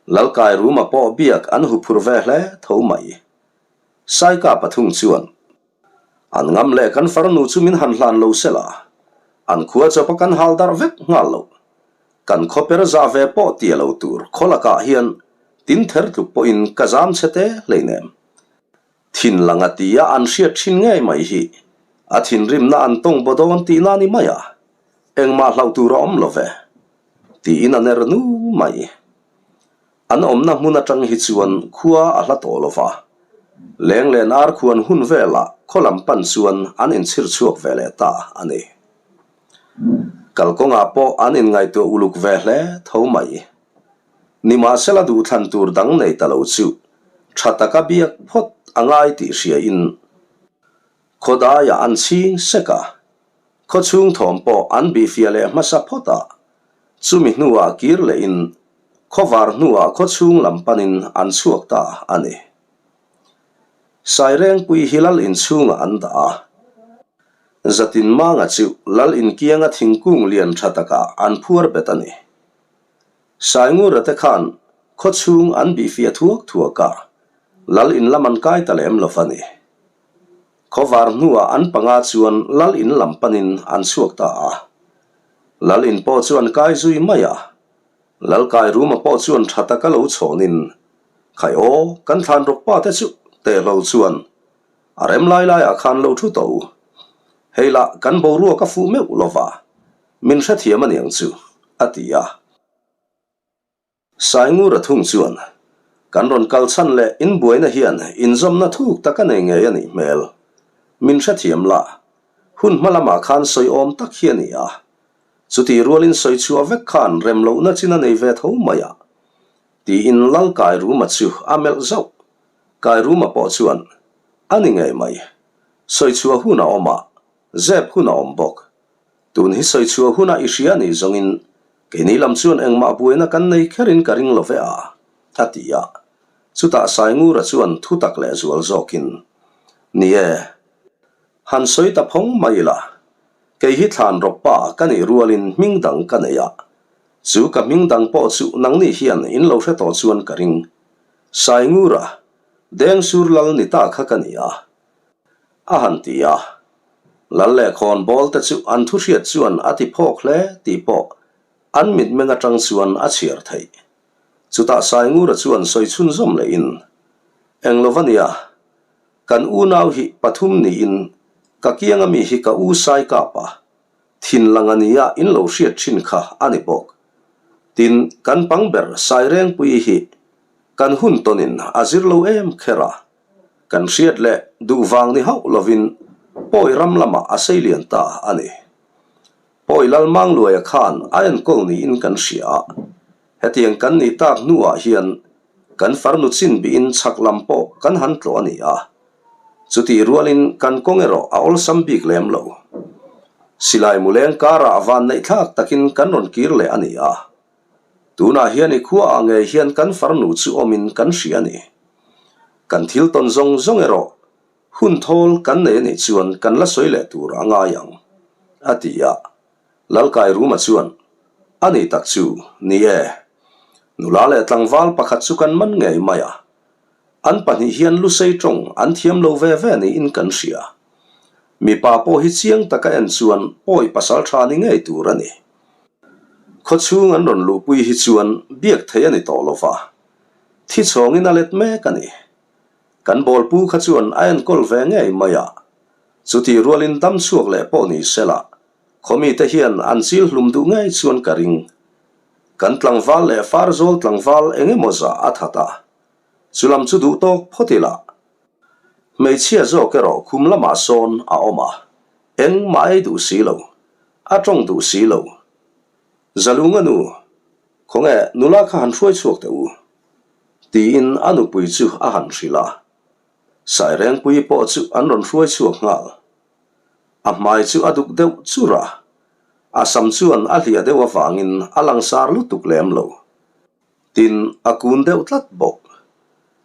Lalkai Ruma pawh biak an huphur ve hle tho mai. Saika pathum chuan, An ngam leh kan farnu chu min han hlan lo sela, an khua chawpa kan hal darh vek nghal loh. Kan khaw per zah ve pawh tia lo tur khaw lakah hian tin ther tluk pawhin ka zam che te hleinem. Thin langa tia an hriat thin ngei mai hi a thinrimna an tawng baw dawn tihna ni mai a, engmah hlauh tur a awm lo ve, tiin a ner nu mai. An awmna hmun atang hi chuan khua a hla tawh lo va, lenglen ar khuan hun velah khaw lam pan chuan an inchhir chhuak ve leh ta a ni. Kalkawngah pawh an inngaihtuah uluk ve hle tho mai. Nimahsela duhthlan tur dang nei ta lo chu tha taka biak phawt a ngai tih hriain khawdaiah an chhing sek a, khaw chhung thawm pawh an bihfiah leh hmasa phawt a, chumi hnuah kir lehin khawvar hnuah khaw chhung lam panin an chhuak ta a ni. Sairengpui hi lal inchhungah an dah a. Zatin Manga chu lal inkianga thingkung lian tha takah an phuar bet a ni. Saingura te khan khaw chhung an bihfiah thuak thuak a, lal in lam an kai ta lem lo va ni. Khawvar hnuah an panga chuan lal in lam panin an chhuak ta a. Lal in pawh chu an kai zui mai a. Lalkai Ruma pawh chuan tha taka lo chhawnin, Khai aw, kan thlan rawk pa te chu tehlo chuan a rem lai laiah khan lo thu tawh u. Hei lah kan boruak a fuh meuh lova, min hrethiam aniang chu, a ti a. Saingura thung chuan, Kan rawn kal chhan leh inbuaina hian inzawmna thuk tak a nei ngei a nih hmel. Min hrethiam la, hun hma lamah khan sawi awm tak hi a ni a. Chutih rualin sawi chhuah vek khan rem lohna chin a nei ve tho mai a, tiin Lal Kairuma chu a melh zauh. Kairuma pawh chuan, A ni ngei mai. Sawi chhuah hun a awm a, zep hun a awm bawk. Tun hi sawi chhuah huna i hria nih zawngin keini lam chuan engmah buaina kan nei kherin ka ring lo ve a, a ti a. Chutah Saingura chuan thutak leh zual zawkin, Ni e, han sawi ta phawng mai ila, kei hi thlan rawk pa ka nih rualin hming dang ka nei a, chu ka hming dang pawh chu nangni hian in lo hre tawh chuan ka ring. Saingura, Dengsur lal ni ta kha ka ni a. A han ti a. Lal leh khawnbawl te chu an thu hriat chuan a ti phawk hle tih pawh an mitmeng atang chuan a chhiar theih. Chutah Saingura chuan sawi chhunzawm lehin, Eng lo va nia, kan unau hi pathum niin ka kianga mi hi ka u Saikapa, thinlang a nia in lo hriat thin kha a ni bawk. Tin, kan pang ber Sairengpuii hi kan hun tawnin a zir lo em kher a, kan hriat leh duh vang ni hauh lovin Pawi ram lamah a sei lian ta a ni. Pawi Lalmangluaia khan a enkawl niin kan hria a, hetiang kan nih tak hnuah hian kan farnu chin bihin chhak lam pawh kan han tlawh a ni a, chutih rualin kan kawng erawh a awlsam bik lem lo. Silai muleng karah vanneih thlak takin kan rawn kir leh a ni a, tunah hian i khuaah ngei hian kan farnu chu awmin kan hria a ni. Kan thil tawn zawng zawng erawh Hun thawl kan nei a nih chuan kan la sawi leh tur a ngai ang, a ti a. Lalkairuma chuan, A nih tak chu, ni e. Nula leh tlangval pakhat chu kan man ngei mai a. An pahnih hian lusei tawng an thiam lo ve ve niin kan hria. Mipa pawh hi chiang taka en chuan pawi pasal tha ni ngei tur a ni. Khawchhung an rawn luhpui hi chuan biak theih a ni tawh lo va, thi chhawngin a let mek a ni. Kan bawlpu kha chuan a enkawl ve ngei mai a, chutih rualin dam chhuak leh pawh ni sela, khawmite hian an chil hlum duh ngei chuan ka ring. Kan tlangval leh farzawl tlangval eng emaw zah a that a, chulam chu duh tawk phawt ila. Hmeichhia zawk erawh khum lamah sawn a awm a, engmah ei duh si lo, a tawng duh si lo. Zalunga nu, khawnge nula kha han hruai chhuak teh u. Tiin a nupui chu a han hrilh a. Sairengpuii pawh chu an rawn hruai chhuak nghal. A hmai chu a duk deuh chur a, a sam chuan a hliah deuh avangin a langsar lutuk lem lo. Tin, a kun deuh tlat bawk.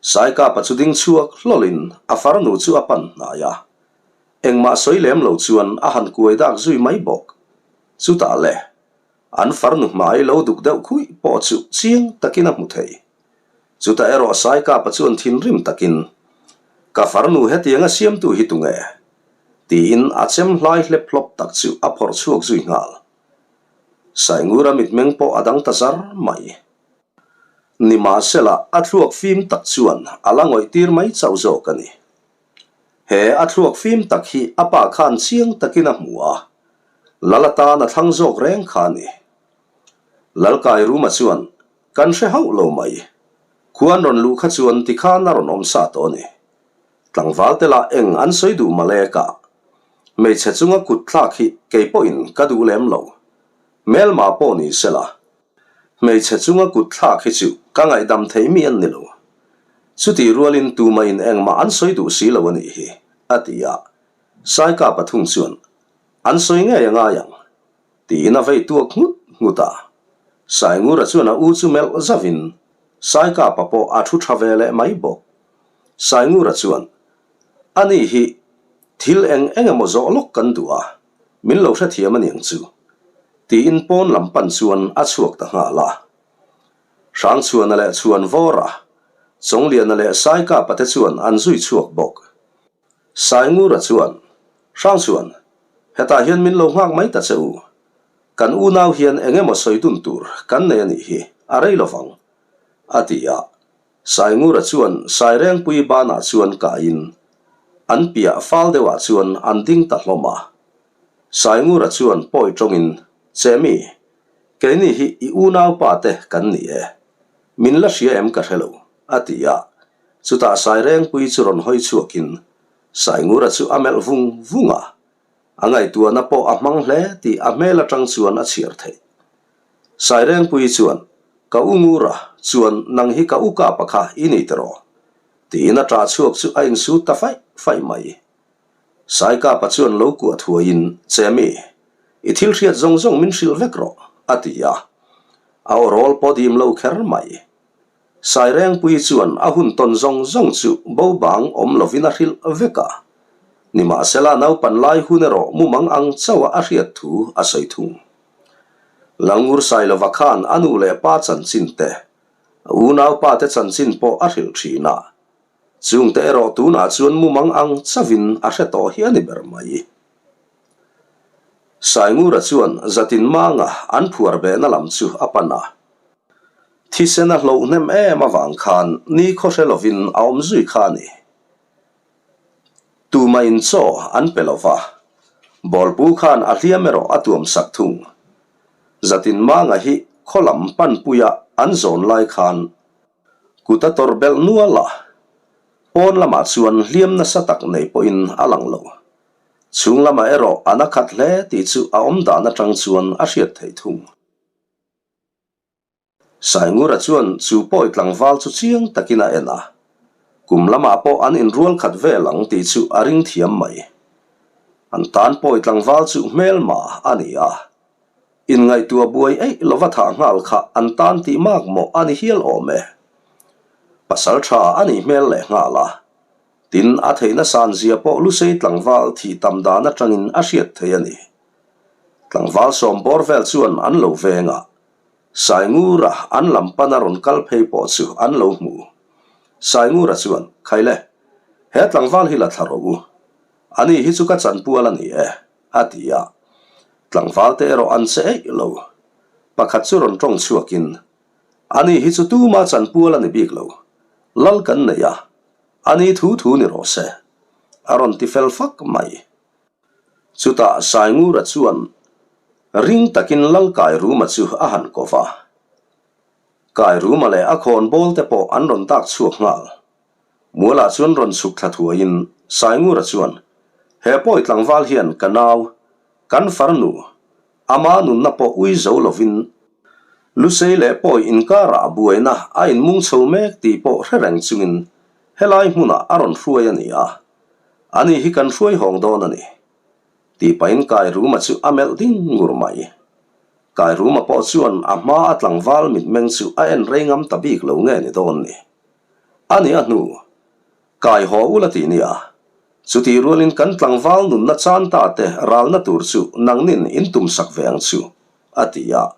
Saikapa chu ding chhuak hlawlin a farnu chu a pan hnai a. Engmah sawi lem lo chuan a han kuai dak zui mai bawk. Chutah le, An farnu hmai lo duk deuh khuih pawh chu chiang takin a hmu thei. Chutah erawh Saikapa chuan thinrim takin, Ka farnu hetianga siamtu hi tunge? tiin a chem hlai hlep hlawp tak chu a phawrh chhuak zui nghal. Saingura mitmeng pawh a dang ta zar mai. Nimahsela a thluak fim tak chuan a la ngawih tir mai chauh zawk a ni. He a thluak fim tak hi a pa khan chiang takin a hmu a, Lal atan a thlang zawk reng kha a ni. Lalkairuma chuan, Kan hre hauh lo mai. Khuan rawn luh kha chuan tikhan a rawn awm sa tawh a ni. Tlangval te lah eng an sawi duh malek a. Hmeichhe chunga kut thlak hi kei pawhin ka duh lem lo. Hmelma pawh ni sela, Hmeichhe chunga kut thlak hi chu ka ngaihdam thei mi an ni lo. Chutih rualin tumahin engmah an sawi duh si lo a nih hi, a ti a. Saika pathum chuan, An sawi ngei a ngai ang, tiin a vei tuak nghut nghut a. Saingura chuan a u chu melh zauhin Saikapa pawh a thu tha ve leh mai bawk. Saingura chuan, Ani hi thil eng eng emaw zawh lawk kan duh a, min lo hrethiam a niang chu, tiin pawn lam pan chuan a chhuak ta nghal a. Hrangchhuana leh Chhuanvawra, Chawngliana leh Saikapa te chuan an zui chhuak bawk. Saingura chuan, Hrangchhuan, hetah hian min lo nghak mai ta che u. Kan unau hian eng emaw sawi dun tur kan nei a nih hi, a rei lovang, a ti a. Saingura chuan Sairengpui banah chuan kaiin an piah fal deuhah chuan an ding ta hlawm a. Saingura chuan pawi tawngin, Chemi, keini hi i unaupa te kan ni e. Min la hria em ka hre lo, a ti a. Chutah Sairengpui chu rawn hawi chhuakin Saingura chu a melh vung vung a. A ngaihtuahna pawh a hmang hle tih a hmel atang chuan a chhiar theih. Sairengpui chuan, Ka u Ngura, chuan nang hi ka u kapa kha i ni tiraw? Tiin a ṭah chhuak chu a insut ta faih faih mai. Saikapa chuan lo kuah thuaiin, Chemi, i thil hriat zawng zawng min hrilh vek rawh, a ti a. A aw rawl pawh dim lo kher mai. Sairengpui chuan a hun tawn zawng zawng chu bo bang awm lovin a hrilh vek a. Nimahsela naupan lai hun erawh mumang ang chauha a hriat thu a sawi thung. Langur Sailova khan a nu leh pa chanchin te, a unaupa te chanchin pawh a hrilh thin a. Chungte erawh tunah chuan mumang ang chauhin a hre tawh hi a ni ber mai. Saingura chuan zatin manga an phuar behna lam chu a pan a. Thisen a hloh hnem em avang khan ni khaw hre lovin a awm zui kha a ni. Tumahin chaw an pe lo va, Bawlpu khan a hliam erawh a tuam sak thung. Zatin Manga hi khaw lam panpuia an zawn lai khan kut a tawrh belh nual a, pawn lamah chuan hliam nasa tak nei pawhin a lang lo. Chhung lamah erawh a na khat hle tih chu a awm dan atang chuan a hriat theih thung. Saingura chuan chu pawi tlangval chu chiang takin a en a, kum lamah pawh an inrual khat vel ang tih chu a ring thiam mai. An tan pawi tlangval chu hmelma a ni a, inngaihtuah buai eih lova thah nghal kha an tan tih mak mawh a ni hial awm e. Pasal tha a nih hmel leh nghal a, tin a theihna san zia pawh Lusei tlangval thih tam dan atangin a hriat thei a ni. Tlangval sawm bawr vel chuan an lo veng a, Saingura an lam pana rawn kal phei pawh chu an lo hmu. Saingura chuan, Khaile, he tlangval hi la thla rawh u. Ani hi chu ka chanpual a ni e, a ti a. Tlangval te erawh an che eih lo. Pakhat chu rawn tawng chhuakin, Ani hi chu tuma chanpual a ni bik lo. Lal kan nei a, ani thu thu ni rawh se, a rawn ti fel fak mai. Chutah Saingura chuan ring takin Lal Kairuma chu a han ko va. Kairuma leh a khawnbawl te pawh an rawn tak chhuak nghal. Mualah chuan rawn chhuk thla thuaiin Saingura chuan, He pawi tlangval hian ka nau, kan farnu, ama nunna pawh ui zo lovin Lusei leh pawi inkarah buaina a inmung chho mek tih pawh hre reng chungin helai hmunah a rawn hruai a ni a. Ani hi kan hruai hawng dawn a ni. Tih pahin Kairuma chu a melh ding ngur mai. Kairuma pawh chuan a hma a tlangval mitmeng chu a en rei ngam ta bik lo nge ni dawn ni. A ni a hnu, Kai haw ula tih nia. Chutih rualin kan tlangval nunna chan ta te ralna tur chu nangnin in tum sak ve ang chu, a ti a.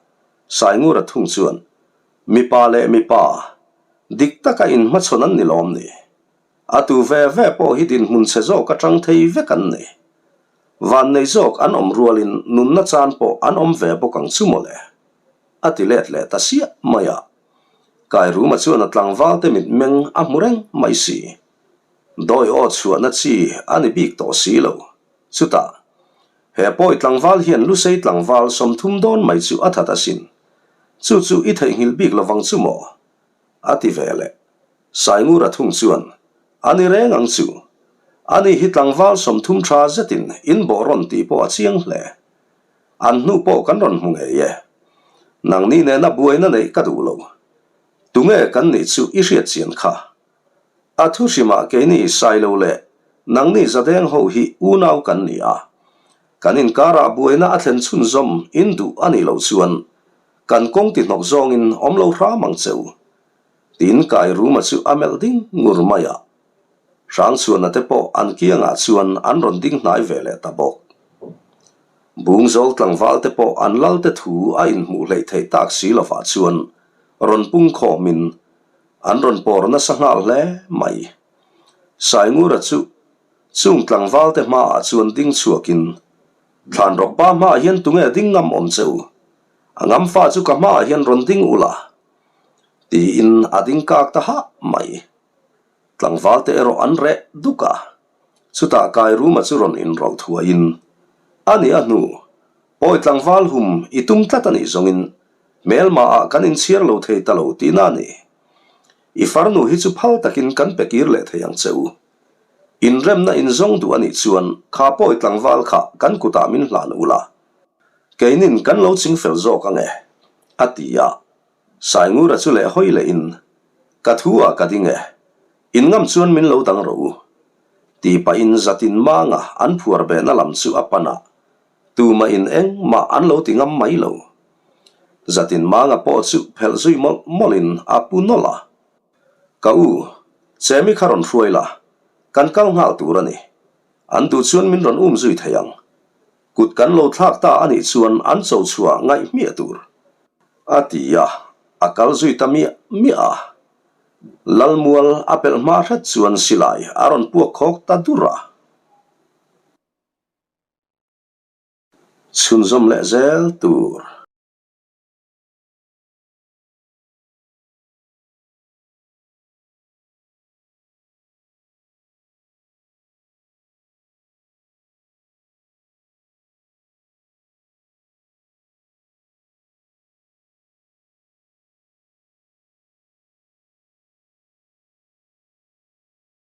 Saingura thung chuan, Mipa leh mipa, dik taka inhmachhawn an ni lawm ni? A tu ve ve pawh hi dinhmun chhe zawk atang thei vek an ni. Vannei zawk an awm rualin nunna chan pawh an awm ve bawk ang chu mawle. A ti let leh ta siah mai a. Kairuma chuan a tlangval te mitmeng a hmu reng mai si. Dawi aw chhuahna chi a ni bik tawh si lo. Chutah, he pawi tlangval hian Lusei tlangval 30 dawn mai chu a that asin. Chu chu i theihnghilh bik lovang chu maw? A ti ve leh. Saingura thung chuan, A ni reng ang chu. Ani hi tlangval 30 tha zetin in bawh rawn tih pawh a chiang hle. An hnu pawh kan rawn hmu ngei e. Nangni nena buaina neih ka duh lo. Tunge kan nih chu i hriat chian kha. A thu hrimah keini Sailo leh nangni Zadeng ho hi unau kan ni a. Kan inkarah buaina a thlen chhunzawm in duh a nih loh chuan kan kawng ti hnawk zawngin awm lo hram ang che u. Tiin Kairuma chu a melh ding ngur mai a. Hrangchhuana te pawh an kiangah chuan an rawn ding hnai ve leh ta bawk. Bungzawl tlangval te pawh an lal te thu a inhmuh hleih theih tak si lovah chuan rawn pung khawmin an rawn pawr nasa nghal hle mai. Saingura chu chung tlangval te hmaah chuan ding chhuakin, Thlanrawkpa hmaah hian tunge ding ngam awm che u? A ngamfa chu ka hmaah hian rawn ding ula. Tiin a ding kak ta hah mai. Tlangval te erawh an reh duk a, chutah Kairuma chu rawn inrawlh thuaiin, A ni a hnu, pawi tlangval hum i tum tlat a nih zawngin hmelmaah kan inchhiar lo thei ta lo tihna a ni. I farnu hi chu phal takin kan pe kir leh thei ang che u. Inremna inzawng duh a nih chuan kha pawi tlangval kha kan kutah min hlan ula, keinin kan lo chingfel zawk ang e, a ti a. Saingura chu leh hawi lehin, Ka thu ah ka ding e, in ngam chuan min lo dang rawh u. Tih pahin zatin manga an phuar behna lam chu a pan a, tumah in engmah an lo ti ngam mai lo. Zatin manga pawh chu phelh zui mawlh mawlhin a pu nawlh a. Ka u, Chemi kha rawn hruai la, kan kal nghal tur a ni. An duh chuan min rawn um zui thei ang. Kut kan lo thlak ta a nih chuan an cho chhuah ngaih hmiah tur. A ti a, a kal zui ta miah miah a. Lalmual a pelh hma hret chuan silai a rawn puak khawk ta dur a. Chhunzawm leh zel tur.